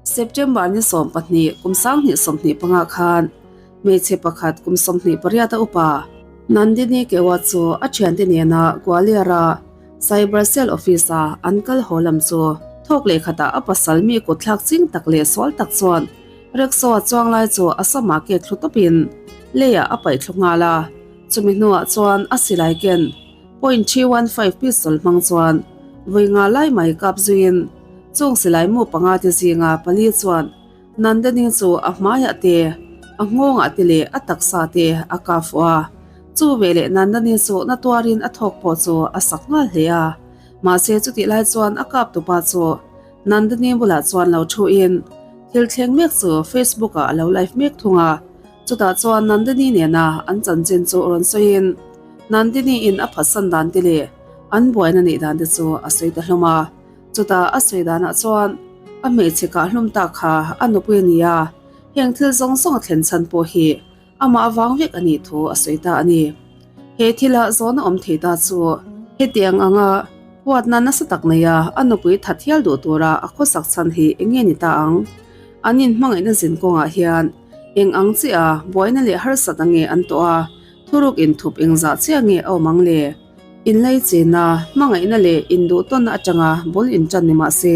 September ni 12 kum 2025 khan hmeichhe pakhat kum 28 a upa Nandini Kewat chu a thiante nena Gwalior-a Cyber Cell Office-a an kal haw lam chu thawk leh khatah a pasal mi kutthlak ching tak leh sual tak chuan rickshaw-a chuang lai chu a samah kek thlu tawpin leiah a paih thlu nghal a, chumi hnuah chuan a silai ken .315 pistol hmang chuan vawi nga lai mai kap zuiin chung silai mu panga te zinga pali chuan Nandini chu a hmaiah te, a nghawngah te leh a taksa te a kap fuh a. Chu veleh Nandini chu na tuarin a thawk pawh chu a sak nghal hle a. Mahse chutih lai chuan a kap tupa chu Nandini bulah chuan lo thu in thil thleng mek chu Facebook ah a lo live mek thung a. Chutah chuan Nandini nena an chanchin chu rawn sawiin Nandini in a phatsan dan te leh an buaina neih dan te chu a sawi ta hlawm a. Chutah a sawi danah chuan a hmeichhe kah hlum tak kha a nupui a ni a, heng thil zawng zawng a thlen chhan pawh hi amah avang vek a nih thu a sawi ta a ni. He thila zawhna awm thei ta chu hetiang anga huatna nasa tak neia a nupui that hial duh tura a khawsak chhan hi eng nge ni ta ang? An inhmangaihna zin kawngah hian eng ang chiah buaina leh harsat a nge an tawh a, thuruk inthup engzah chiah nge a awm ang le? Inleichina, hmangaihna leh induhtawnna atanga bul intan ni mah se,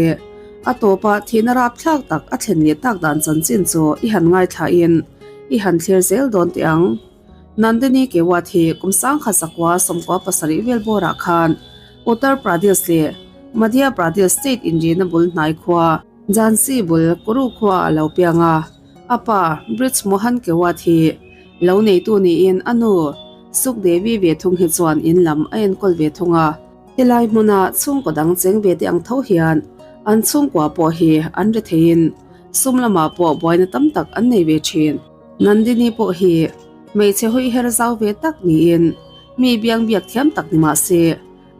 a tawpa thihna rapthlak tak a thlen leh tak dan chanchin chu i han ngaithlain i han thlir zel dawn teh ang. Nandini Kewat hi kum 1927 vel bawrah khan Uttar Pradesh leh Madhya Pradesh state inrina bul hnai khua Jhansi bul Kuru khuaah a lo piang a. A pa Brij Mohan Kewat hi lo neitu niin a nu Sukdevi ve thung hi chuan in lam a enkawl ve thung a. Helai hmuna chhungkaw dang cheng ve te ang tho hian an chhungkua pawh hi an ri theiin sum lamah pawh buaina tam tak an nei ve thin. Nandini pawh hi hmeichhe hawi her zau ve tak niin mi biang biak thiam tak ni mah se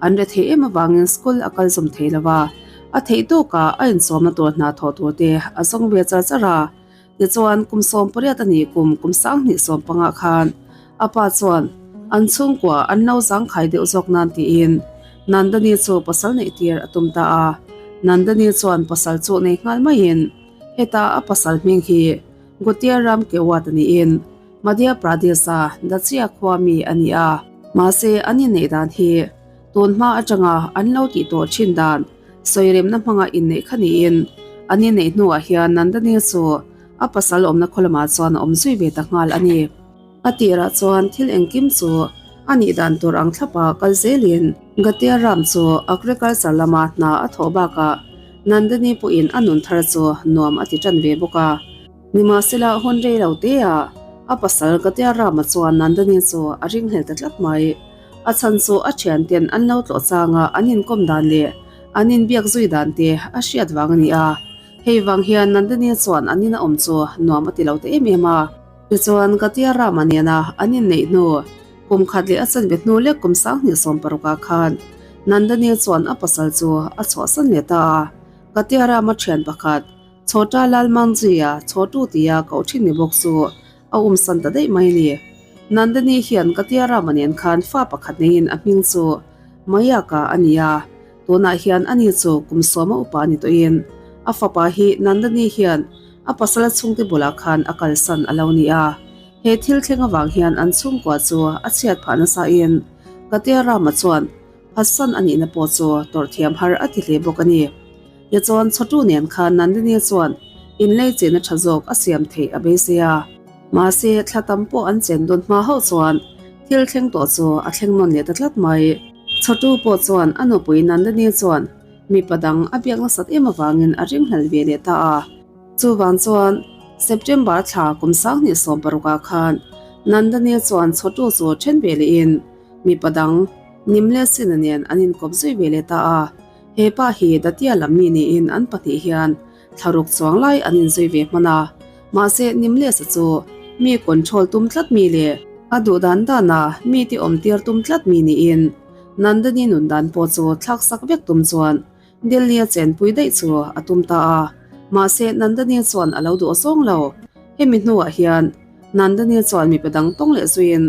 an ri thei em avangin school a kal zawm thei lo va, a theih tawkah a inchawmna tur hna thawh tur te a zawng ve char char a. Tichuan, kum 18 a nih kum kum 2015 khan a pa chuan an chhungkua an lo zangkhai deuh zawk nan tiin Nandani chu pasal neih tir a tum ta a. Nandani chuan pasal chu nei nghal maiin heta a pasal hming hi Gutiar Ram Kewat a niin Madhya Pradesh-a Dachia khua mi a ni a. Mahse, an inneih dan hi tun hma atanga an lo tih tawh thin dan Sawiremna hmanga inneih kha niin an inneih hnuah hian Nandani chu a pasal awmna khaw lamah chuan a awm zui ve ta nghal a ni. A tirah chuan thil engkim chu a nih dan tur ang thlapa kal zelin Gatia Ram chu agriculture lama hna a thawh bakah Nandani pawhin a nun thar chu nuam a ti tan ve bawk a. Nimahsela hun rei lo teah a pasal Gatia Rama chuan Nandani chu a ringhlel ta tlat mai. A chhan chu a thianten an lo tlawh changa an inkawm dan leh an inbiak zui dan te a hriat vang a ni a. Hei vang hian Nandini chuan an ina awm chu nuam a ti lo ta em em a. Tichuan Katia Rama nena an inneih hnu kum khat leh a chanve hnu lek kum 2016 ah khan Nandini chuan a pasal chu a chhuahsan leh ta a. Katia Rama thian pakhat Chhota Lal Mangji-a chhawtu tia koh thin ni bawk chu A umsan ta daih mai a ni. Nandini hian Katia Rama nen khan fa pakhat neiin a hming chu Mayaka a ni a, tunah hian ani chu kum sawma upa a ni tawhin a fapa hi Nandini hian a pasala chhungte bulah khan a kalsan a lo ni a. He thil thleng avang hian an chhungkua chu a chhiat phah nasa in Katia Rama chuan phatsan a nihna pawh chu tawrh thiam har a ti hle bawk a ni. Tichuan, chhawtu nen khan Nandini chuan inlei chehna tha zawk a siam theih a beisei a. Mahse, thla tam pawh an chen dawn hma hauh chuan thil thleng tawh chu a thleng nawn leh ta tlat mai. Chhawtu pawh chuan a nupui Nandini chuan mipa dang a biak nasat em avangin a ringhlel ve leh ta a. Chuvang chuan, September thla kum 2016 ah khan Nandini chuan chhawtu chu then ve lehin mipa dang Nimle Sina nen an inkawp zui ve leh ta a. He pa hi Datia lam mi niin an pahnih hian thlaruk chuang lai an inzui ve hman a, mahse Nimlesa chu mi control tum tlat mi leh a duh dan dana mi ti awm tir tum tlat mi niin Nandini nun dan pawh chu thlak sak vek tum chuan Delhi a chenpui daih chu a tum ta a, mahse Nandini chuan a lo duh zawng lo. Hemi hnuah hian Nandini chuan mipa dang tawng leh zuiin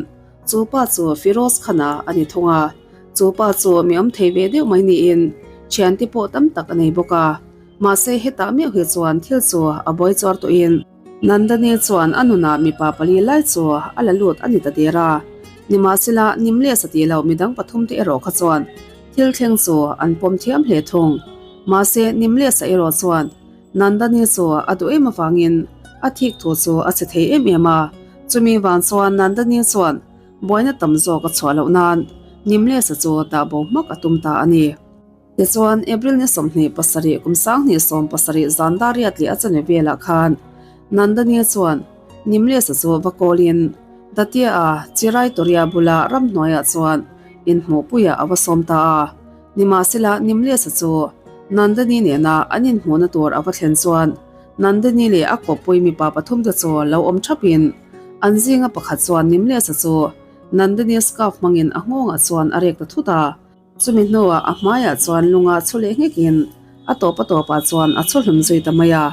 Chu pa chu Firoz Khan-a a ni thung a, chu pa chu mi awm thei ve deuh mai niin thiante pawh tam tak a nei bawk a. Mahse hetah meuh hi chuan thil chu a buai chuar tawhin Nandani chuan a nunah mipa pali lai chu a la lut a ni ta der a. Nimahsela Nimlesa tih loh midang pathumte erawh kha chuan thil thleng chu an pawm thiam hle thung. Mahse Nimlesa erawh chuan Nandani chu a duh em avangin a thik thu chu a che thei em em a. Chumi vang chuan Nandani chuan buaina tam zawk a chhuah loh nan Nimlesa chu dah bo hmak a tum ta a ni. Tichuan, April ni 27 kum 2017 zan dar riat leh a chane velah khan Nandani chuan Nimlesa chu va kawlin Datia-a Chirai Toria bula ramhnuaiah chuan inhmuhpuiah a va sawm ta a. Nimahsela, Nimlesa chu Nandani nena an inhmuhna tur a va thlen chuan Nandani leh a kawppui mipa pathumte chu lo awm thapin an zinga pakhat chuan Nimlesa chu Nandani scarf hmangin a nghawngah chuan a rek ta thut a. Chumi hnuah a hmaiah chuan lunga chhu leh nghekin a tawp a tawpah chuan a chhu hlum zui ta mai a.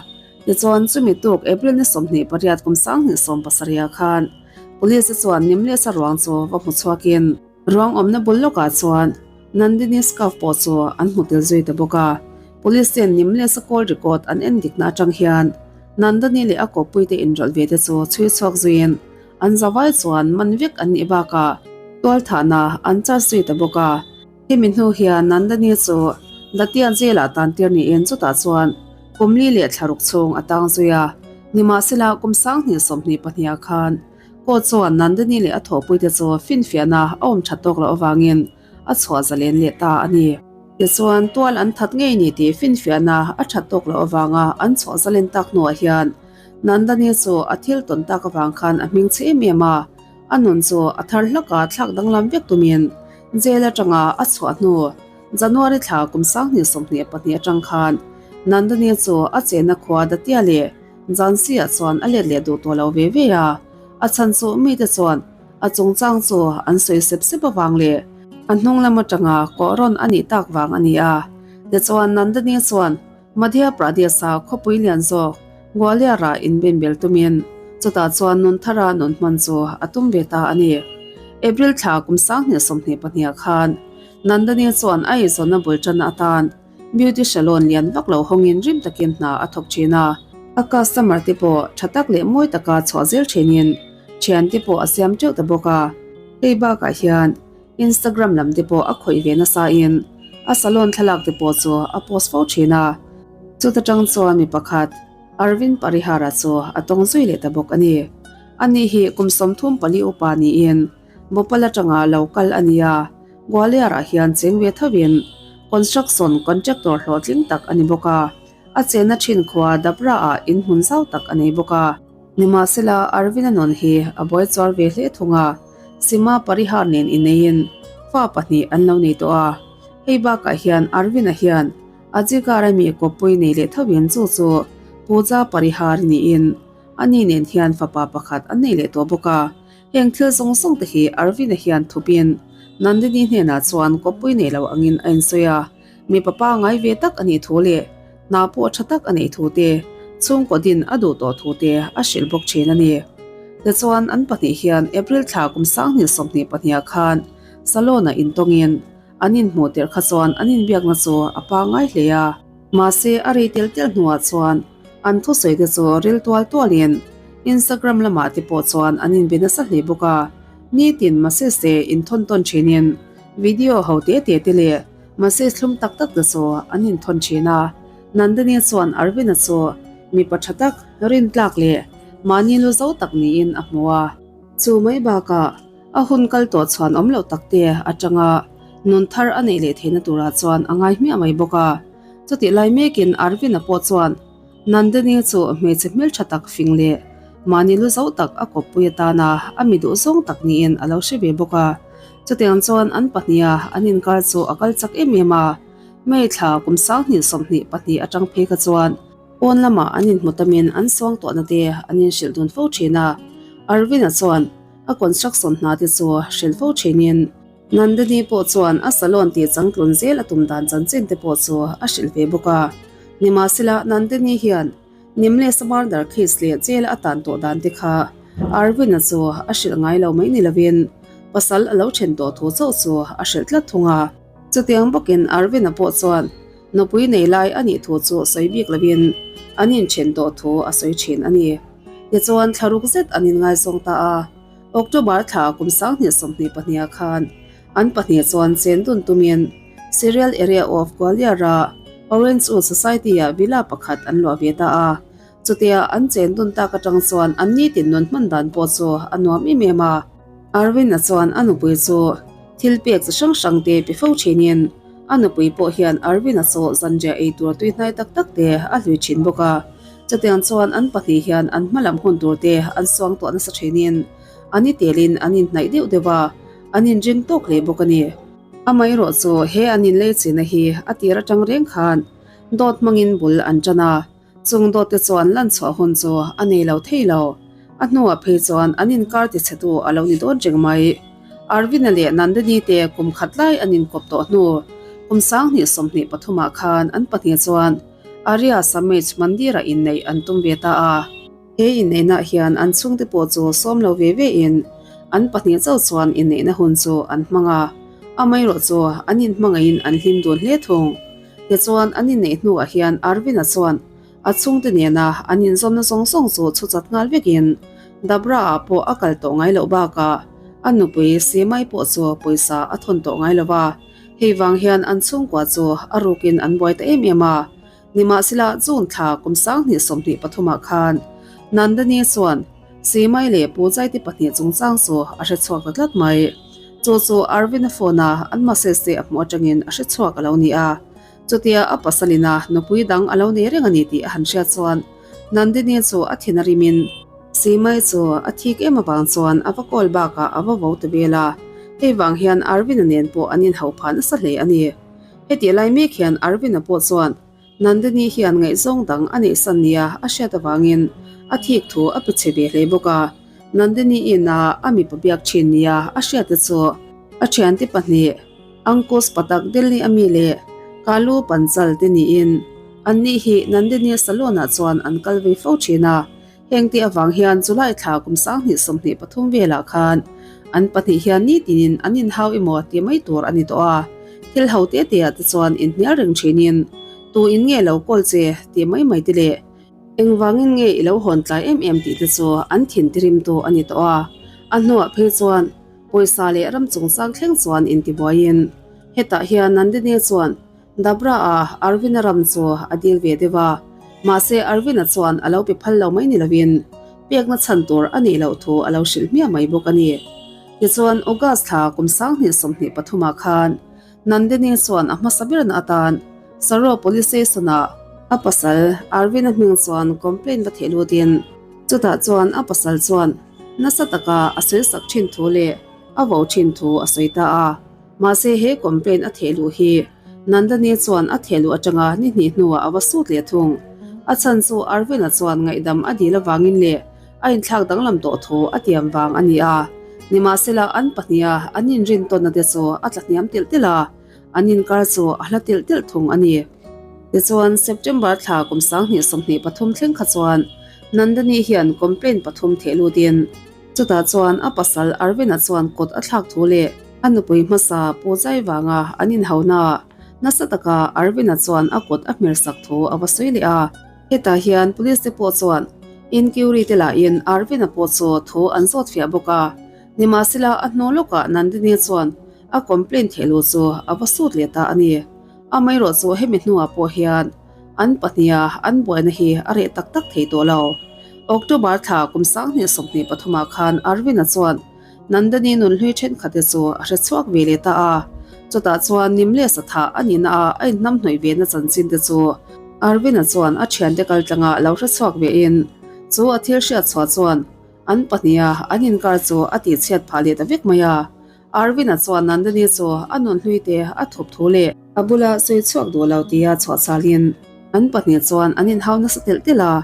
Tichuan, chumi tuk April ni 28 kum 2017 khan Police te chuan Nimlesa ruang chu va hmu chhuakin ruang awmna bul lawkah chuan Nandini scarf pawh chu an hmu tel zui ta bawk a. Police ten Nimlesa call record an en dikna atang hian Nandini leh a kawppuite inrawlh ve te chu chhui chhuak zuiin An zavai chuan man vek an nih bakah tualthahna an charge zui ta bawk a. Hemi hnu hian Nandani chu Datia jail-ah tantir niin chutah chuan kum li leh thlaruk chhung a tang zui a. Nimahsela kum 2022 ah khan court chuan Nandani leh a thawhpuite chu finfiahna a awm that tawk loh avangin a chhuah zalen leh ta a ni. Tichuan tual an that ngei ni tih finfiahna a that tawk loh avanga an chhuah zalen tak hnuah hian Nandani chu a thil tawn tak avang khan a hming chhe em em a, a nun chu a thar hlak a thlak danglam vek tumin jail atanga a chhuah hnu January thla kum 2022 atang khan Nandani chu a chenna khua Datia leh Jhansi ah chuan a let leh duh tawh lo ve ve a, a chhan chu mite chuan a chungchang chu an sawi sep sep avang leh a hnung lam atanga kawhrawn a nih tak vang a ni a. Tichuan Nandani chuan Madhya Pradesh-a khawpui lian zawk Gwalior-ah inbinbel tumin chutah chuan nun thara nun hman chu a tum ve ta a ni. April thla kum 2022 ah khan Nandani chuan a eizawnna bul tanna atan beauty salon lian vak lo hawngin rim takin hna a thawk thin a. A customer te pawh tha tak leh mawi taka chhuah zel thinin thian te pawh a siam teuh ta bawk a. Hei bakah hian Instagram lam te pawh a khawih ve nasa in a salon thlalak te pawh chu a post fo thin a. Chuta tang chuan mi pakhat Arvind Parihara chu a tawng zui leh ta bawk a ni. Ani hi kum 34 upa niin Bhopal atanga lo kal a ni a, Gwalior ah hian cheng ve tho in construction contractor hlawhtling tak a ni bawk a. A chenna thin khua Dabra ah in hmun zau tak a nei bawk a. Nimahsela Arvind-a nun hi a buai chuar ve hle thung a. Sima Parihar nen ineiin fa pahnih an lo nei tawh a, hei bakah hian Arvind-a hian Ajikara mi kawppui nei leh thovin chu chu Pooja Parihar niin ani nen hian fapa pakhat an nei leh tawh bawk a. Heng thil zawng zawng te hi Arvind-a hian thupin Nandini hnenah chuan kawppui nei lo angin a insawi a, mipa pangai ve tak a nih thu leh hna pawh tha tak a neih thu te, chhungkaw din a duh tawh thu te a hrilh bawk thin a ni. Tichuan, an pahnih hian April thla kum 2022 ah khan Salon-ah intawngin an inhmuh tirh kha chuan an inbiakna chu a pangai hle a. Mahse, a rei tel tel hnuah chuan an thusawi te chu ril tual tualin Instagram lamah te pawh chuan an inbe nasa hle bawk a. Nitin message te inthawn tawn thinin video ho te te te leh Message thlum tak tak te chu an inthawn thin a, Nandini chuan Arvind-a chu mipa tha tak, rintlak leh mahni lu zo tak niin a hmu a. Chu mai bakah a hun kal tawh chhuan awm loh tak te atanga nun thar a neih leh theihna turah chuan a ngai hmiah mai bawk a. Chutih lai mekin Arvind-a pawh chuan Nandini chu hmeichhe hmeltha tak fing leh mahni lu zo tak a kawppui atana a mi duh zawng tak niin a lo hre ve bawk a. Chutiang chuan an pahniha an inkar chu a kal chak em em a, May thla kum 2022 atang phei kha chuan pawn lamah an inhmu tamin an suang tawhna te an inhrilh dun fo thin a. Arvind-a chuan a construction hna te chu hrilh fo thinin Nandini pawh chuan a salon tih changtlun zel a tum dan chanchin te pawh chu a hrilh ve bawk a. Nimahsela Nandini hian Nimlesa murder case leh jail a tan tawh dan te kha Arvind-a chu a hrilh ngai lo mai ni lovin pasal a lo then tawh thu chauh chu a hrilh tlat thung a. Chutiang bawkin Arvind-a pawh chuan. Nupui nei lai a nih thu chu sawi bik lovin an inthen tawh thu a sawi thin a ni. Tichuan thla ruk zet an inngaizawng ta a, October thla kum 2022 khan an pahnih chuan chen dun tumin Serial Area of Gwalior-a Orange Wood Society-ah villa pakhat an luah ve ta a. Chutia an chen dun tak atang chuan an nitin nun hman dan pawh chu a nuam em em a. Arvind-a chuan a nupui chu thil pek chi hrang hrang te pe fo thinin a nupui pawh hian Arvind-a chu zanriah ei tur tui hnai tak tak te a hlui thin bawk a. Chutiang chuan an pahnih hian an hma lam hun tur te an suang tawh nasa thinin an i telin an inhnaih deuh deuh a, an inring tawk hle bawk a ni. Amaherawh chu he an inlei china hi a tir atang reng khan dawt hmangin bul an tan a. Chung dawtte chuan lan chhuah hun chu a nei lo thei lo. A hnuah phei chuan an inkar tichhetu a lo ni dawn reng mai. Arvina leh Nandini te kum khat lai an inkawp tawh hnu kum 2023 ah khan an pahnih chuan Arya Samaj Mandir-ah inneih an tum ve ta a. He inneihnaah hian an chhungte pawh chu sawm lo ve ve in an pahnih chauh chuan inneihna hun chu an hmang a. Amaherawh chu an inhmangaihin an hlim dun hle thung. Tichuan, an inneih hnuah hian Arvin-a chuan a chhungte nena an inzawmna zawng zawng chu chhu chat nghal vekin Dabra-ah pawh a kal tawh ngai loh bakah a nupui Simai pawh chu pawisa a thawn tawh ngai lo va. Hei vang hian an chhungkua chu a rukin an buai ta em em a. Nimahsela, June thla kum 2023 khan Nandani chuan Simai leh Pujai te pahnih chungchang chu a hre chhuak ta tlat mai. Chu chu Arvin-a phone-a an message te a hmuh atangin a hre chhuak a lo ni a. Chutia a pasalina nupui dang a lo nei reng a ni tih a han hriat chuan Nandini chu a thin a rimin Simai chu a thik em avang chuan a va call bakah a va vo ta vel a. Hei vang hian Arvin-a nen pawh an inhauh phah nasa hle a ni. Hetih lai mek hian Arvin-a pawh chuan Nandini hian ngaihzawng dang a neihsan nia a hriat avangin a thik thu a pe chhe ve hle bawk a. Nandini ina a mipa biak thin nia a hriatte chu a thiante pahnih Ankush Pathak Delhi ami leh Kalu Panchal te niin anni hi Nandini salon-ah chuan an kal vei fo thin a. Heng te avang hian July thla kum 2023 velah khan an pahnih hian nitinin an inhau emaw ti mai tur a ni tawh a, thil ho te te ah te chuan inhnial reng thinin tu in nge lo kawl che tih mai mai te leh engvangin nge i lo hawn tlai em em tih te chu an thin tirim tu a ni tawh a. A hnuah phei chuan pawisa leh ram chungchang thleng chuan intibuaiin hetah hian Nandini chuan Dabra-a Arvin-a ram chu a dil ve deuh a, mahse Arvin-a chuan a lo pe phal lo mai ni lovin pekna chhan tur a nih loh thu a lo hrilh hmiah mai bawk a ni. Tichuan August thla kum 2023 ah khan Nandini chuan a hmasa berna atan Saro Police Station-ah a pasal Arvin-a hming chuan complaint va theh lutin chutah chuan a pasal chuan nasa taka a sawi sak thin thu leh a vo thin thu a sawi ta a. Mahse he complaint a theh luh hi Nandani chuan a theh luh atanga ni hnih hnuah a va sut leh thung. A chhan chu Arvind-a chuan ngaihdam a dil avangin leh a inthlak danglam tawh thu a tiam vang a ni a. Nimahsela an pahniha an inrin tawnna te chu a tla hniam telh telh a, an inkar chu a hla telh telh thung a ni. Tichuan September thla kum 2023 thleng kha chuan Nandani hian complaint pathum theh lutin, Chutah chuan a pasal Arvin-a chuan kut a thlak thu leh a nupui hmasa Pu Zai vanga an inhauhnaah nasa taka Arvin-a chuan a kut a hmer sak thu a va sawi leh a. Hetah hian police te pawh chuan inquiry te lahin Arvin-a pawh chu thu an zawt fiah bawk a. Nimahsela a hnu lawkah Nandini chuan a complaint theh luh chu a va sut leh ta a ni. Amaherawh chu hemi hnuah pawh hian An pahniha an buaina hi a reh tak tak thei tawh lo. October thla kum 2023 ah khan Arvind-a chuan Nandani nunhlui thenkhatte chu a hre chhuak ve leh ta a. Chutah chuan Nimle satha a nihna ah a inhnamhnawih ve na chanchin te chu Arvind-a chuan a thiante kaltlanga lo hre chhuak ve in chu a thil hriat chhuah chuan an pahniha an inkar chu a tihchhiat phah leh ta vek mai a. Arvind-a chuan Nandini chu a nunhlui te a thup thu leh a bula sawi chhuak duh lo tia chhuah chalin an pahnih chuan an inhau nasa telh telh a.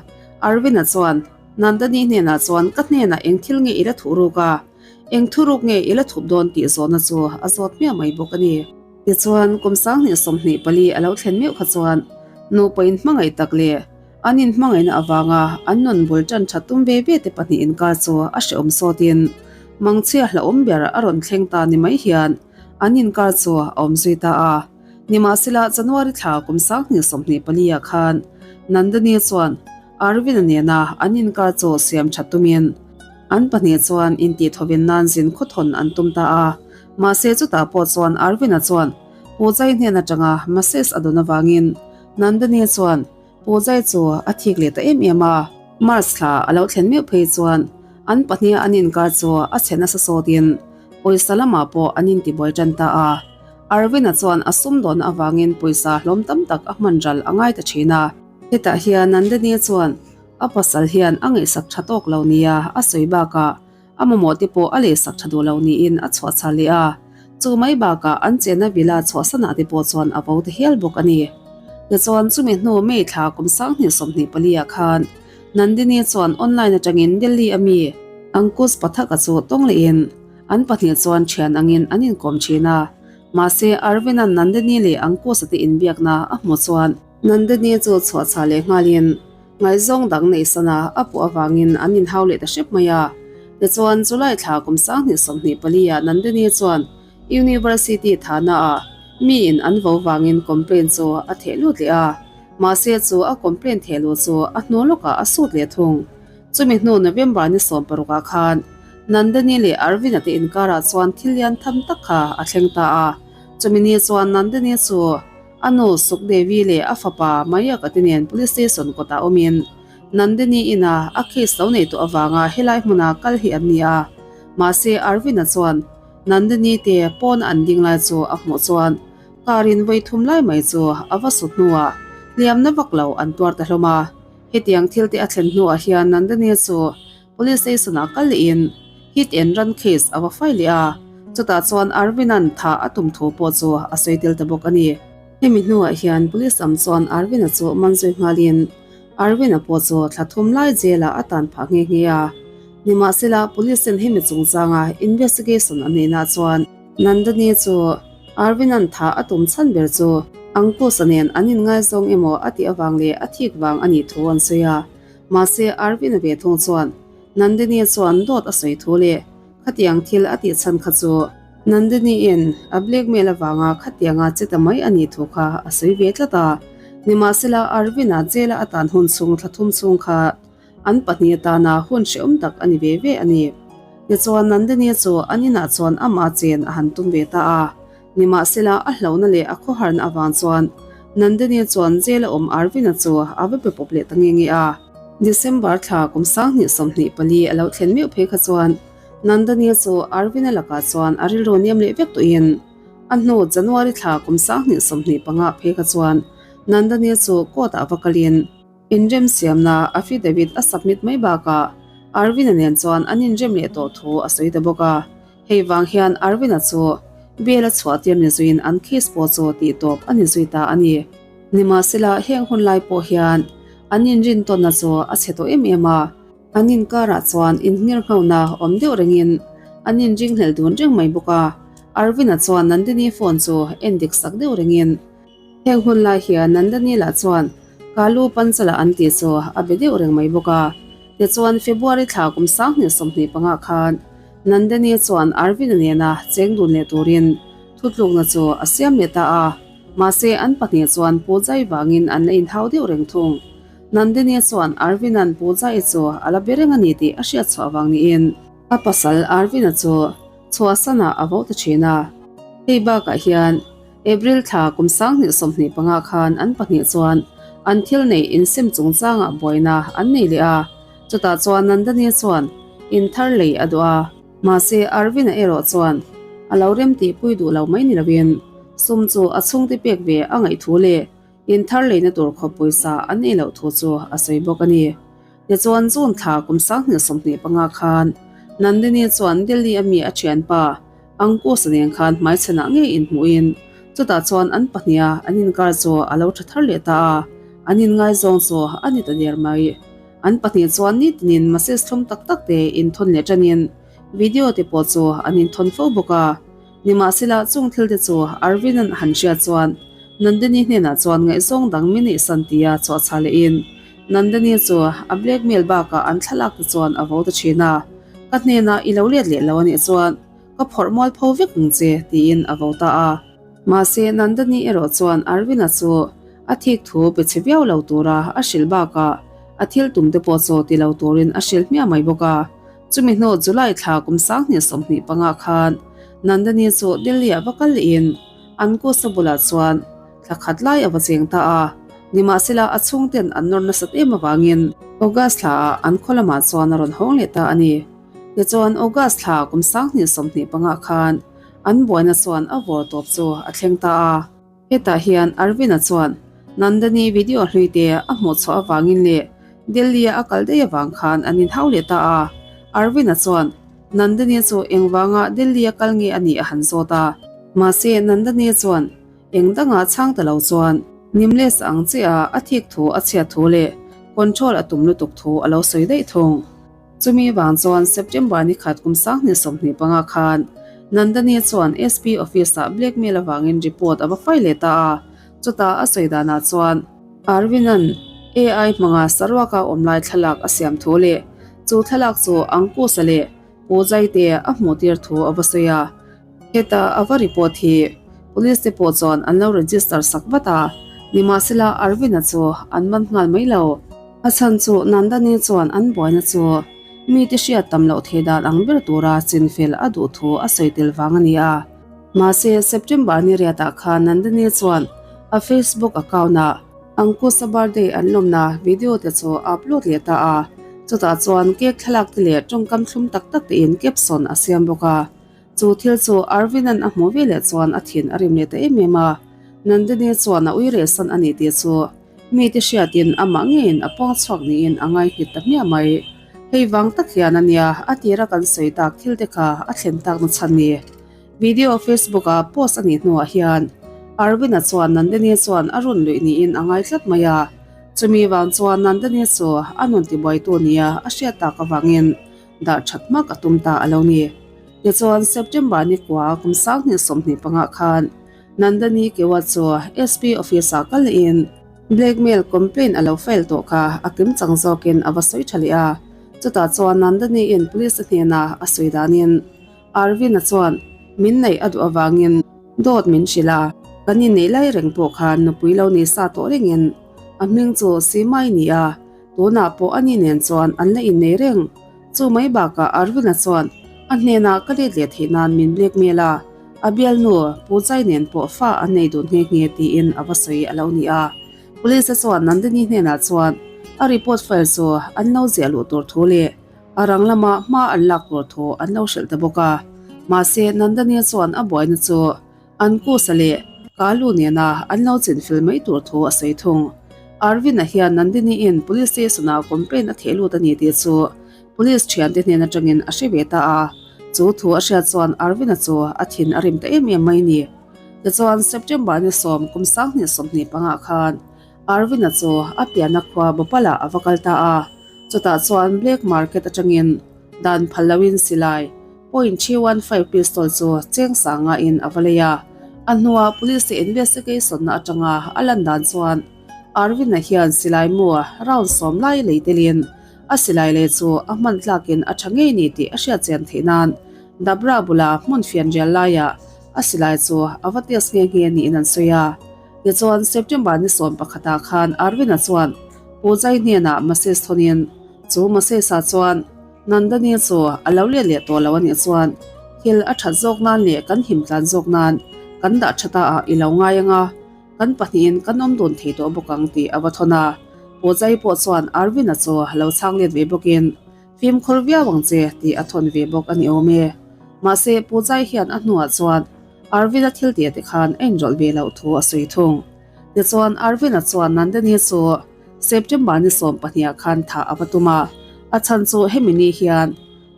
Arvind-a chuan Nandini hnenah chuan ka hnenah eng thil nge i la thuh ruk a, eng thuruk nge i la thup dawn tih zawhna chu a zawt hmiah mai bawk a ni. Tichuan kum 2024 a lo thlen meuh kha chuan nupa inhmangaih tak leh An inhmangaihna avanga an nun bul tan that tum ve ve te pahnih inkar chu a hrehawm sawtin mangchhia hlauhawm ber a rawn thleng ta ni mai hian an inkar chu a awm zui ta a. Nimahsela, January thla kum 2024 ah khan Nandini chuan Arvind-a nena an inkar chu siam that tumin an pahnih chuan intihthawin nan zin khawthawn an tum ta a. Mahse chutah pawh chuan Arvind-a chuan Pujai hnen atanga message a dawn avangin Nandini chuan Pujai chu a thik leh ta em em a. March thla a lo thlen meuh phei chuan an pahniha an inkar chu a chhe nasa sawtin pawisa lamah pawh an intibuai tan ta a. Arvind-a chuan a sumdawnna avangin pawisa hlawm tam tak a hman ral a ngai ta thin a. Hetah hian Nandini chuan a pasal hian a ngaihsak tha tawk lo nia a sawi bakah a mamawh te pawh a lehsak tha duh lo niin a chhuah chhal leh a. Chu mai bakah an chenna villa chhuahsanah te pawh chuan a vo ta hial bawk a ni. Tichuan chumi hnu May thla kum 2024 ah khan Nandini chuan online atangin Delhi a mi Ankush Pathak-a chu tawng lehin an pahnih chuan thian angin an inkawm thin a. Mahse Arvind-a'n Nandini leh Ankush-a te inbiakna a hmuh chuan Nandini chu chhuah chhah leh nghalin ngaihzawng dang neih sana a puh avangin an inhau leh ta hrep mai a. Tichuan, July thla kum 2024 ah Nandini chuan University thana ah miin an vo vangin complaint chu a theh lut leh a. Mahse chu a complaint theh luh chu a hnu lawkah a sut leh thung. Chumi hnu November ni 16 ah khan Nandini leh Arvind-a te inkarah chuan thil lian tham tak kha a thleng ta a. Chumi ni chuan Nandini chu A nu Sukdevi leh a fapa Mayak-a te nen Police Station kawtah awmin Nandini ina a case lo nei tawh avanga helai hmuna kal hi an ni a. Mahse Arvind-a chuan Nandini te pawn an ding lai chu a hmuh chuan car in vawi thum lai mai chu a va sut hnuah hliamna vak lo an tuar ta hlawm a. Hetiang thil te a thlen hnuah hian Nandini chu Police station ah kal lehin hit and run case a va fai leh a, chutah chuan Arvind-a'n thah a tum thu pawh chu a sawi tel ta bawk a ni. Hemi hnuah hian police lam chuan Arvind-a chu man zui nghalin Arvind-a pawh chu thla thum lai jail ah a tan phah nghe nghe a. Nimahsela police ten hemi chungchanga investigation an neihna chuan Nandini chu Arvind-a'n thah a tum chhan ber chu Ankush-a nen an inngaizawng emaw a tih avang leh a thik vang a nih thu an sawi a. Mahse, Arvind-a ve thung chuan Nandini chuan dawt a sawi thu leh khatiang thil a tih chhan kha chu Nandini-in a blackmail avanga khatianga che ta mai a nih thu kha a sawi ve tlat a. Nimahsela, Arvind-a jail-a a tan hun chhung thla thum chhung kha an pahnih atana hun hrehawm tak a ni ve ve a ni. Tichuan, Nandini chu an inah chuan amah chen a han tum ve ta a. Nimahsela, a hlauhna leh a khawharna avang chuan Nandini chuan jail a awm Arvind-a chu a va pe pawp leh ta nge nge a. December thla kum 2024 a lo thlen meuh phei kha chuan Nandini chu Arvind-a lakah chuan a rilru niam leh vek tawhin a hnu January thla kum 2025 phei kha chuan Nandini chu court-ah va kalin inremsiamna affidavit a submit mai bakah Arvind-a nen chuan an inrem leh tawh thu a sawi ta bawk a. Hei vang hian Arvind-a chu bail a chhuah tir ni zuiin an case pawh chu tih tawp a ni zui ta a ni. Nimahsela heng hun lai pawh hian an inrintawnna chu a chhe tawh em em a, an inkarah chuan inngirnghohna awm deuh rengin an inringhlelh dun reng mai bawk a. Arvind-a chuan Nandini phone chu en dik sak deuh rengin, Heng hun lai hian Nandini lah chuan Kalu Panchala an tih chu a be deuh reng mai bawk a. Tichuan February thla kum 2025 khan Nandini chuan Arvind-a nena cheng dun leh turin thutlukna chu a siam leh ta a, mahse an pahnih chuan Pooja-i vangin an la inhau deuh reng thung. Nandini chuan Arvind-a'n Pooja-i chu a la be reng a ni tih a hriat chhuah vang niin a pasal Arvind-a chu chhuahsanah a vo ta thin a. Hei bakah hian April thla kum 2025 khan an pahnih chuan an thil neih insem chungchangah buaina an nei leh a, Chutah chuan Nandani chuan in thar lei a duh a, mahse Arvind-a erawh chuan a lo rem tihpui duh lo mai ni loin sum chu a chhungte pek ve a ngaih thu leh in thar leina tur khawp pawisa an nei loh thu chu a sawi bawk a ni. Tichuan June thla kum 2025 khan Nandini chuan Delhi a mi a thianpa Ankush-a nen khan hmaichhanah ngei inhmuhin chutah chuan an pahniha an inkar chu a lo tha thar leh ta a, an inngaizawng chu a ni ta der mai. An pahnih chuan nitinin message thlum tak tak te inthawn leh tanin video te pawh chu an inthawn fo bawk a. Nimahsela chung thil te chu Arvind-a'n a han hriat chuan Nandini hnenah chuan ngaihzawng dang min neihsan tia chhuahchhah lehin Nandini chu a blackmail bakah an thlalak te chuan a vo ta thin a, Ka hnenah i lo let leh lo anih chuan ka phawrh mual pho vek ang che tiin a vo ta a. Mahse, Nandani erawh chuan Arvin-a chu a thik thu pe chhe viau lo tura a hrilh bakah a thil tum te pawh chu ti lo turin a hrilh hmiah mai bawk a. Chumi hnu July thla kum 2025 khan Nandani chu Delhi-ah va kal lehin an kusa bulah chuan thla khat lai a va cheng ta a. Nimahsela a chhungten an nawr nasat em avangin August thlaah an khaw lamah chuan a rawn hawng leh ta a ni. Tichuan August thla kum 2025 khan an buaina chuan a vawr tawp chu a thleng ta a. Hetah hian Arvin-a chuan Nandani video hlui te a hmuh chhuah avangin leh Delhi-a a kal daih avang khan an inhau leh ta a. Arvin-a chuan Nandani chu engvanga Delhi-a kal nge a nih a han zawt a. Mahse Nandani chuan eng dangah chhang ta lo chuan Nimles ang chiah a thik thu a chhiat thu leh control a tum lutuk thu a lo sawi daih thung. Chumi vang chuan September ni khat kum 2025 khan Nandani chuan SP office-ah blackmail avangin report a va fai leh ta a, chutah a sawi danah chuan Arvind-a'n AI hmanga saruaka awm lai thlalak a siam thu leh chu thlalak chu Ankush-a leh Pujai te a hmuh tir thu a va sawi a. Heta a va report hi Police te pawh chuan an lo register sak vat a, nimahsela Arvind-a chu an man nghal mai lo. A chhan chu Nandani chuan an buaina chu mite hriat tam loh thei dan ang ber tura chinfel a duh thu a sawi tel vang a ni a. Mahse, September ni riatah khan Nandani chuan a Facebook account-ah Ankusa birthday an lawmna video te chu a upload leh ta a, chutah chuan cake thlalak te leh tawngkam thlum tak tak tein caption a siam bawk a. Chu thil chu Arvind-a'n a hmuh ve leh chuan a thin a rim leh ta em em a, Nandini chuan a ui rehsan a ni tih chu Mite hriatin amah ngeiin a puang chhuak niin a ngaihngit ta hmiah mai. Hei vang tak hian a nia, a tira kan sawi tak thil te kha a thlen takna chhan ni. Video Facebook-a post a nih hnuah hian Arvind-a chuan Nandini chuan a run luih niin a ngai tlat mai a. Chumi vang chuan Nandini chu a nun tibuaitu nia a hriat tak avangin dah that hmak a tum ta a lo ni. Tichuan September ni kua kum 2025 khan Nandani Kewa chu SP office-ah kal lehin blackmail complaint a lo file tawh kha a kim chang zawkin a va sawi tha leh a. Chutah chuan Nandani-in police a hnena a sawi danin Arvind-a chuan min neih a duh avangin dawt min hrilh a, kan inneih lai reng pawh khan nupui lo nei sa tawh rengin a hming chu Simai ni a, tunah pawh ani nen chuan an la innei reng. Chu mai bakah Arvind-a chuan a hnenah ka let leh theih nan min blackmail a, a bialnu Pujai nen pawh fa an nei dun nghe nghe tiin a va sawi a lo ni a. Police-a chuan Nandini hnenah chuan a report file chu an lo ziah luh tur thu leh a rang lama hma an lak tur thu an lo hrilh ta bawk a. Mahse, Nandini chuan a buaina chu An kusa leh Kalu nena an lo chinfel mai tur thu a sawi thung. Arvind-a hian Nandini-in Police Station-ah complaint a theh lut a ni tih chu Police thiante hnen atangin a hre ve ta a. Chu thu a hriat chuan Arvind-a chu a thin a rim ta em em mai ni. Tichuan September ni sawm kum 2025 khan Arvind-a chu a pianna khua Bhopal-ah a va kal ta a. Chutah chuan black market atangin dan phal loin silai .315 pistol chu cheng sanga in a va lei a. A hnuah police te investigation na atanga a lan dan chuan Arvind-a hian silai mu round sawm lai lei telin a silai lei chu a hman tlakin a tha ngei ni tih a hriat chian theih nan Dabra bula hmun fian rial laiah a silai chu a va test nghe nghe niin an sawi a. Tichuan September ni sawm pakhatah khan Arvind-a chuan Pujai hnenah message thawnin chu message-ah chuan Nandani chu a lo let leh tawh lo a nih chuan thil a that zawk nan leh kan him tlan zawk nan kan dah tha ta ah i lo ngai ang a, kan pahnihin kan awm dun thei tawh bawk ang tih a va thawn a. Pujai pawh chuan Arvind-a chu a lo chhang let ve bawkin fimkhur viau ang che tih a thawn ve bawk a ni awm e. Mahse Pujai hian a hnuah chuan Arvind-a thil tih te khan a inrawlh ve loh thu a sawi thung. Tichuan Arvind-a chuan Nandani chu September ni 12 khan thah a va tum a, a chhan chu hemi ni hian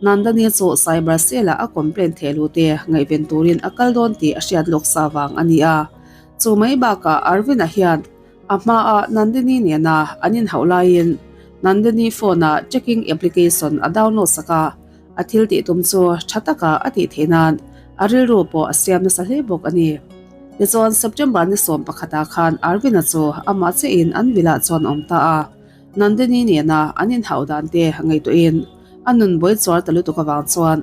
Nandani chu cyber cell-ah a complaint theh luh te ngaihven turin a kal dawn tih a hriat lawk sa vang a ni a. Chu mai bakah Arvind-a hian a hmaah Nandini nena an inhauh laiin Nandini phone-ah checking application a download sak a, a thil tih tum chu tha taka a tih theih nan a rilru pawh a siam nasa hle bawk a ni. Tichuan September ni 11 khan Arvind-a chu amah chiahin an vilah chuan a awm ta a, Nandini nena an inhauh dan te ngaihtuahin a nun buai chuar ta lutuk avang chuan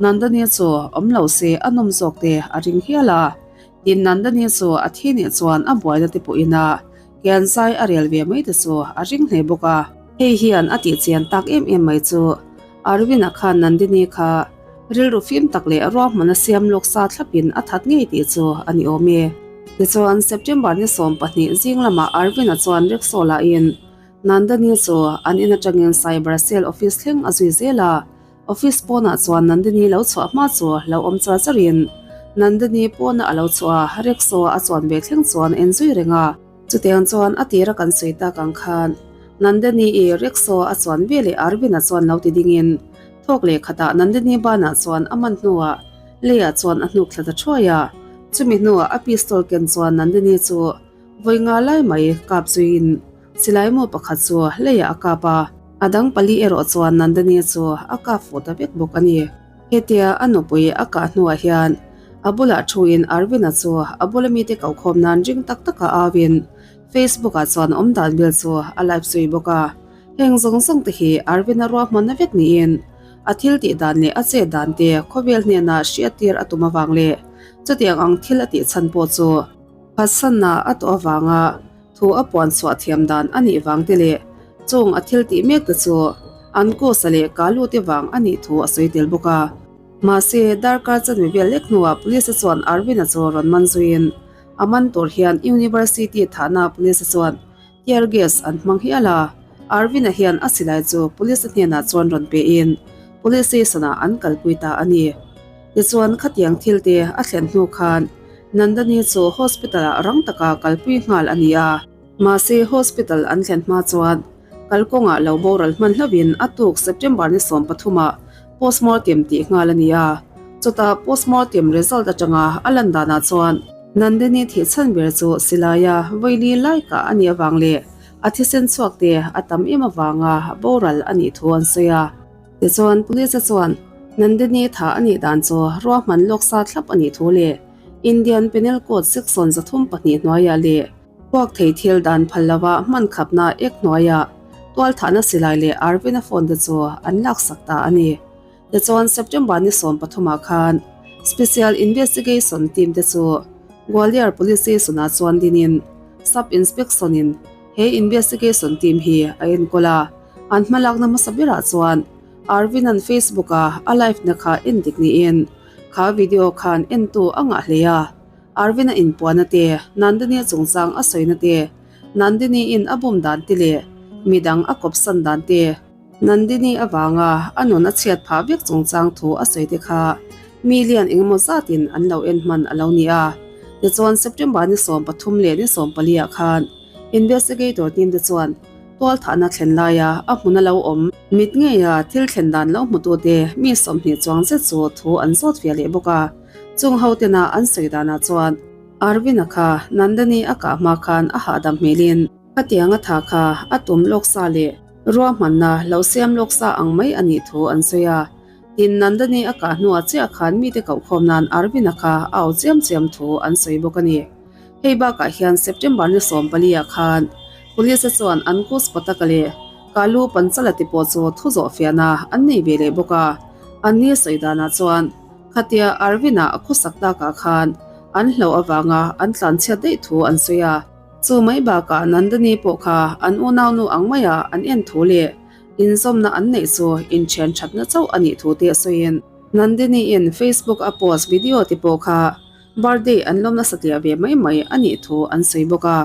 Nandini chu awm lo se a nawm zawk te a ring hial a. Tin Nandani chu a thi nih chuan a buaina te pawhin a kian zai a rel ve mai te chu a ring hle bawk a. Hei hian a tih chian tak em em mai chu Arvind-a khan Nandini kha rilru fim tak leh ruahman a siam lawk sa thlapin a that ngei tih chu a ni awm e. Tichuan September ni 12 zing lamah Arvind-a chuan rickshaw lahin Nandini chu an in atangin Cyber Cell office thleng a zui zel a. Office pawnah chuan Nandini lo chhuah hma chu lo awm char charin Nandini pawna a lo chhuah a, rickshaw a chuan ve thleng chuan a enzui reng a. Chutiang chuan a tira kan sawi tak ang khan Nandini i rickshaw a chuan ve leh Arvind-a chuan lo ti dingin thawk leh khatah Nandini banah chuan a man hnuah leiah chuan a hnuk thla ta thuai a. Chumi hnuah a pistol ken chuan Nandini chu vawi nga lai mai kap zuiin Silai maw pakhat chu leiah a kap a, a dang pali erawh chuan Nandini chu a kap fuh ta vek bawk a ni. Hetia a nupui a kah hnuah hian a bulah thuin Arvind-a chu a bula mite kokhawm nan ring tak taka auin Facebook-ah chuan awm dan vel chu a live zui bawk a. Heng zawng zawng te hi Arvind-a ruahmanna vek niin a thil tih dan leh a chet dan te khawvel hnenah hriattir a tum avang leh chutiang ang thil a tih chhan pawh chu Phatsanna a tawh avanga thu a puan chhuah thiam dan a nih vang te leh chung a thil tih mek te chu an Kosa leh Kalu te vang a nih thu a sawi tel bawk a. Mahse, darkar chanve vel lek hnuah Police chuan Arvind-a chu rawn man zuiin a man tur hian University thahna Police chuan tear gas an hmang hial a. Arvind-a hian a silai chu Police hnenah chuan rawn pein Police station-ah an kalpui ta a ni. Tichuan, khatiang thil te a thlen hnu khan Nandani chu hospital-ah rang taka kalpui nghal a ni a. Mahse, hospital an thlen hma chuan kalkawngah lo boral hman hlauhin a tuk September ni 13 ah postmortem tih nghal a ni a. Chutah postmortem result atanga a lan danah chuan Nandini thih chhan ber chu silaia vawili lai kah a nih avang leh a thisen chhuak te a tam em avanga boral a nih thu an sawi a. Tichuan, Police chuan Nandini tha a nih dan chu ruahman lawk sa thlap a nih thu leh Indian Penal Code section 32 hnuaiah leh puak thei thil dan phal lova hman khapna ek hnuaiah tualthahna silai leh Arvin-a phone te chu an laksak ta a ni. Tichuan, September ni 13 ah khan Special Investigation Team te chu Gwalior Police Station-ah chuan dinin Sub Inspection-in he investigation team hi a enkawl a. An hmalakna hmasa berah chuan Arvin-a'n Facebook-a a live na kha en dik niin kha video khan entu a ngah hle a. Arvin-a inpuahna te, Nandini chungchang a sawina te, Nandini-in a bum dan te leh midang a kawpsan dan te, Nandini avanga a nun a chhiat phah vek chungchang thu a sawi te kha million engemaw zatin an lo en hman a lo ni a. Tichuan September ni 13 leh ni 14 ah khan Investigator team te chuan Tualthahna thlen laia a hmun a lo awm. Mit ngeia thil thlen dan lo hmutute mi 20 chuang zet chu thu an zawt fiah leh bawk a. Chung ho tena an sawi danah chuan Arvind-a kha Nandini a kah hma khan a hahdam hmelin khatiang a tha kha a tum lawk sa leh ruahmanna lo siam lawk sa ang mai a nih thu an sawi a. Tin, Nandini a kah hnuah chiah khan mite kohkhawm nan Arvind-a kha a au chiam chiam thu an sawi bawk a ni. Hei bakah hian September ni 14 ah khan Police te chuan an Kus Pataka leh Kalu Panchala te pawh chu thu zawh fiahna an nei ve leh bawk a. An ni sawi danah chuan khatia Arvind-a a khawsak takah khan an hlauh avanga an tlanchhiat daih thu an sawi a. Chu mai bakah Nandini pawh kha an unaunu ang maia an en thu leh inzawmna an neih chu inthian thatna chauh a nih thu te a sawiin Nandini-in Facebook a post video te pawh kha Birthday an lawm nasa tliah ve mai mai a nih thu an sawi bawk a.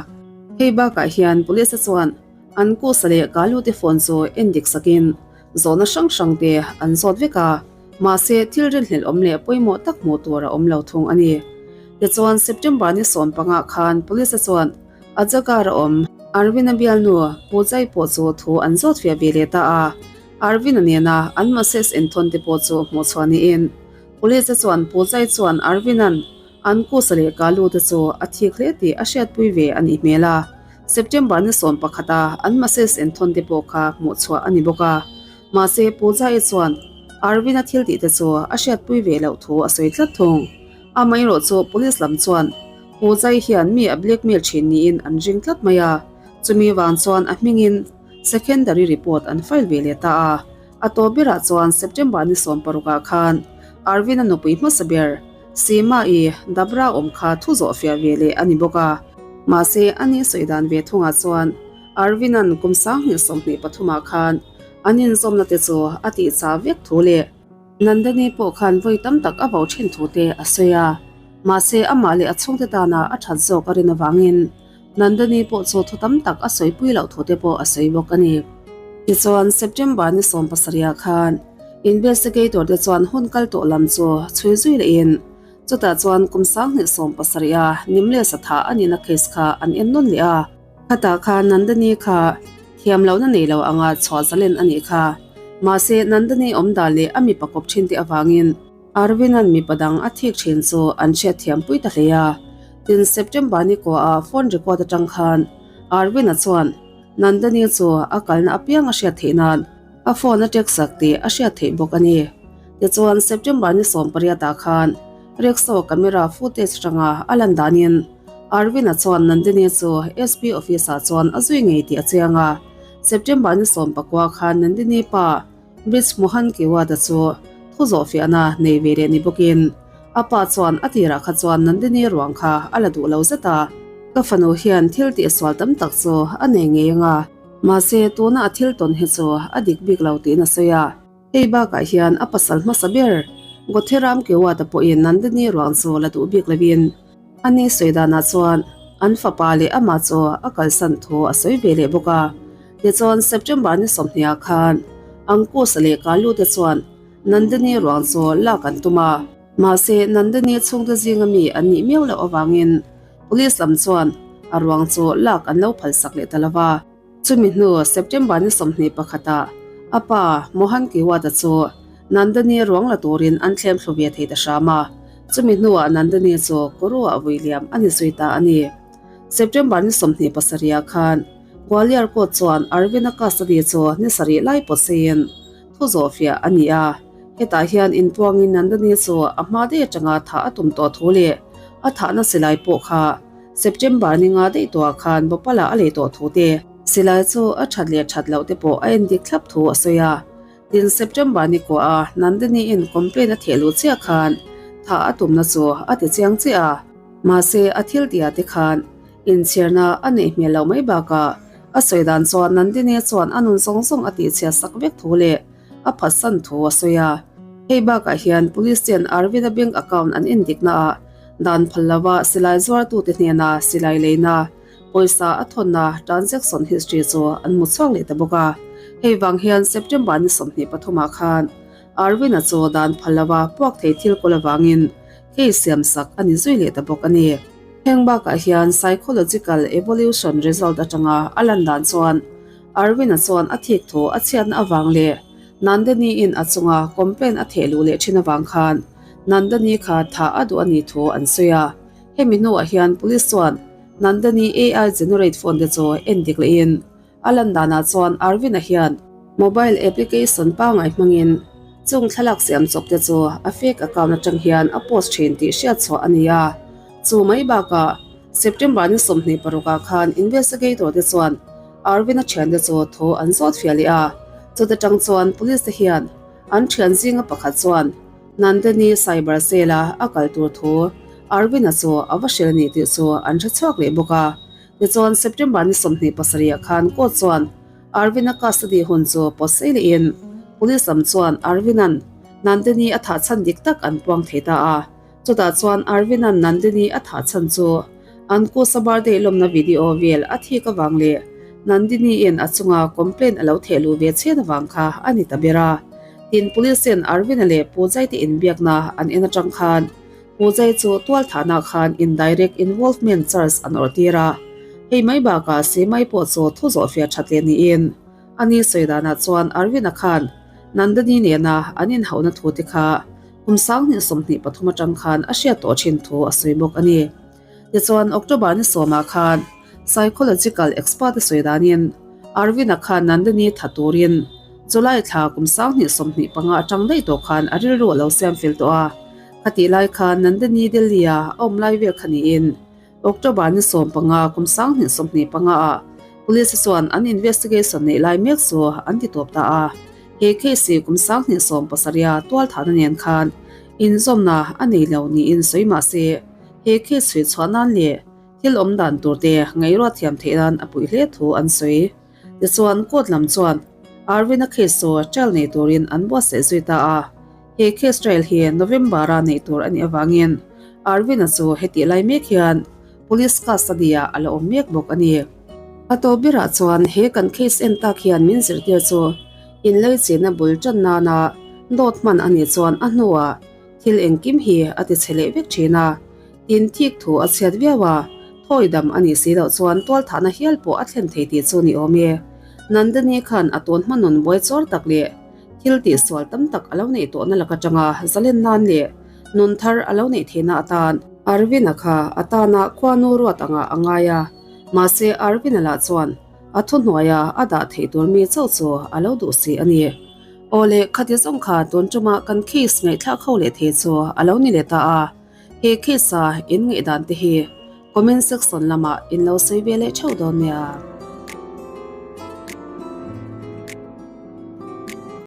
Hei bakah hian Police chuan an Kusa leh Kalu te phone chu en dik sakin zawhna hrang hrang te an zawt vek a, mahse thil rinhlelh awm leh pawimawh tak hmuh tur a awm lo thung a ni. Tichuan September ni 15 khan Police chuan Ajagar a awm Arvind-a bialnu Pujai pawh chu thu an zawt fiah ve leh ta a, Arvind-a nena an message enthawn te pawh chu hmuh chhuah niin Police te chuan Pujai chuan Arvind-a'n an Kusa leh Kalu te chu a thik hle tih a hriatpui ve a nih hmel a. September ni 11 a an message enthawn te pawh kha hmuh chhuah a ni bawk a. Mahse Pujai chuan Arvind-a thil tih te chu a hriatpui ve loh thu a sawi tlat thung. Amaherawh chu Police lam chuan Pujai hian mi a blackmail thin niin an ring tlat mai a. Chumi vang chuan a hmingin secondary report an file ve leh ta a. A tawp berah chuan September ni 16 ah khan Arvind-a nupui hmasa ber. Seema-i Dabra awm kha thu zawh fiah ve leh a ni bawk a. Mahse, a ni sawi dan ve thungah chuan Arvind-a'n kum 2023 ah khan an inzawmna te chu a tih chah vek thu leh Nandini pawh khan vawi tam tak a vo thin thu te a sawi a. Mahse, amah leh a chhungte tana a that zawk a rin avangin Nandini pawh chu thu tam tak a sawipui loh thu te pawh a sawi bawk a ni. Tichuan, September ni 70 ah khan Investigator te chuan hun kal tawh lam chu chhui zui lehin chutah chuan kum 2070 a Nimle Satha a nihna case kha an en nawn leh a. Khatah khan Nandini kha thiam lohna nei lo anga chhuah zalen a nih kha. Mahse, Nandini awmdan leh a mipa kawp thin te avangin Arvind-a'n mipa dang a thik thin chu an hriat thiam pui ta hle a. Tin, September ni kuaha phone record atang khan Arvind-a chuan Nandini chu a kalna apiang a hriat theih nan a phone a text sak tih a hriat theih bawk a ni. Tichuan, September ni 18 ah khan rickshaw camera footage atanga a lan danin Arvind-a chuan Nandini chu SP office ah chuan a zui ngei tih a chiang a. September ni 19 khan Nandini pa Brij Mohan Kewada chu thu zawhfiahna nei ve leh ni bawkin a pa chuan a tirah kha chuan Nandini ruang kha a la duh lo zet a. Ka fanu hian thil tihsual tam tak chu a nei ngei ang a, mahse tuna a thil tawn hi chu a dik bik lo tiin a sawi a. Hei bakah hian a pasal hmasa ber Gothiram Kewada pawhin Nandini ruang chu la duh bik lovin A ni sawi danah chuan an fapa leh amah chu a kalsan thu a sawi ve leh bawk a. Tichuan September ni 20 ah khan Ankusa leh Kalu te chuan Nandini ruang chu lak an tum a. Mahse Nandini chhungte zinga mi an nih miau loh avangin Police lam chuan a ruang chu lak an lo phalsak leh ta lo va. Chumi hnu September ni 21 ah a pa Mohan Kiwata chu Nandini ruang la turin an thlem thlu ve thei ta hram a, chumi hnuah Nandini chu Kuru-ah vui liam a ni zui ta a ni. September ni 27 ah khan Gwalior Court chuan Arvind-a custody chu ni sarih lai pawt seiin thu zawhfiah a ni a, hetah hian inpuangin Nandini chu a hma daih atanga thah a tum tawh thu leh a thahna silai pawh kha September ni nga daih tawhah khan Bhopal-ah a lei tawh thu te, silai chu a that leh that loh te pawh a endik thlap thu a sawi a. Tin, September ni kuaha Nandini-in complaint a theh luh chiah khan thah a tumna chu a ti chiang chiah a. Mahse, a thil tihah te khan inchhirna a neih hmel loh mai bakah a sawi dan chuan Nandini chuan a nun zawng zawng a tihchhiat sak vek thu leh a phatsan thu a sawi a. Hei bakah hian Police ten Arvind-a bank account an endiknaah Dan phal lova silai zuartute hnena silai leina pawisa a thawnna transaction history chu an hmu chhuak leh ta bawk a. Hei vang hian September ni 23 ah khan Arvind-a chu dan phal lova puak thei thil kawl avangin case siam sak a ni zui leh ta bawk a ni. Heng bakah hian psychological evolution result atanga a lan dan chuan Arvind-a chuan a thik thu a chhiatna avang leh Nandini-in a chunga complaint a theh luh leh thin avang khan Nandani kha thah a duh a nih thu an sawi a. Hemi hnuah hian Police chuan Nandani AI generate phone te chu en dik lehin a lan danah chuan Arvind-a hian mobile application pangngai hmangin chung thlalak siam chawp te chu a fake account atang hian a post thin tih hriat chhuah a ni a. Chu mai bakah September ni 26 ah khan investigator te chuan Arvind-a thiante chu thu an zawt fiah leh a. Chuta tang chuan Police te hian an thian zinga pakhat chuan Nandini cyber cell a a kal tur thu Arvind-a chu a va hrilh a ni tih chu an hre chhuak leh bawk a. Tichuan September ni 27 ah khan court chuan Arvind-a custody hun chu pawt sei lehin Police lam chuan Arvind-a'n Nandini a thah chhan dik tak an puang thei ta a. Chutah chuan Arvind-a'n Nandini a thah chhan chu an Kusa birthday lawmna video vel a thik avang leh Nandini-in a chunga complaint a lo theh luh ve chhen avang kha a ni ta ber a. Tin, Police-in Arvind-a leh Pujai te inbiakna an en atang khan Pujai chu tual thahna khan indirect involvement charge an awrh tir a. Hei mai bakah Simai pawh chu thu zawhfiah that leh niin a ni sawi danah chuan Arvind-a khan Nandini nena an inhauhna thu te kha kum 2023 atang khan a hriat tawh thin thu a sawi bawk a ni. Tichuan, October ni sawmah khan psychological expert a sawi danin Arvind-a khan Nandini tha turin July thla kum 2025 atang daih tawh khan a rilru a lo siam fel tawh a. Khatih lai khan Nandini Delhi-a a awm lai vel kha niin October ni 15 kum 2025 ah Police chuan an investigation neih lai mek chu an ti tawp ta a. He case hi kum 2017 a tualthahna nen khan. Inzawmna a nei lo niin sawi mah se, he case chhui chhuah nan leh thil awm dan tur te ngaihruat thiam theih nan a puih hle thu an sawi. Tichuan, court lam chuan Arvind-a case chu trial nei turin an buatsaih zui ta a. He case trial hi November-a neih tur a nih avangin Arvind-a chu hetih lai mek hian Police custody-ah a la awm mek bawk a ni. A tawp berah chuan he kan case en tak hian min zirtir chu inleichina bul tan nana dawt hman a nih chuan a hnuah thil engkim hi a ti chhe leh vek thin a, tin thik thu a chhiat viau a, thawi dam a nih si loh chuan tualthahna hial pawh a thlen thei tih chu ni awm e. Nandini khan a tun hma nun buai chawr tak leh thil tihsual tam tak a lo neih tawhna lak atanga zalen nan leh nun thar a lo neih theihna atan Arvin-a kha a tana khuanu ruat angah a ngai a, mahse Arvin-a lah chuan a thuhnuaia a dah theih tur mi chauh chu a lo duh si a ni. Aw le, khati zawng kha tun ṭuma kan case ngaihthlak ho leh thei chu a lo ni leh ta a, he case-a in ngaihdan te hi comment section lamah in lo sawi ve leh ṭheuh dawn nia.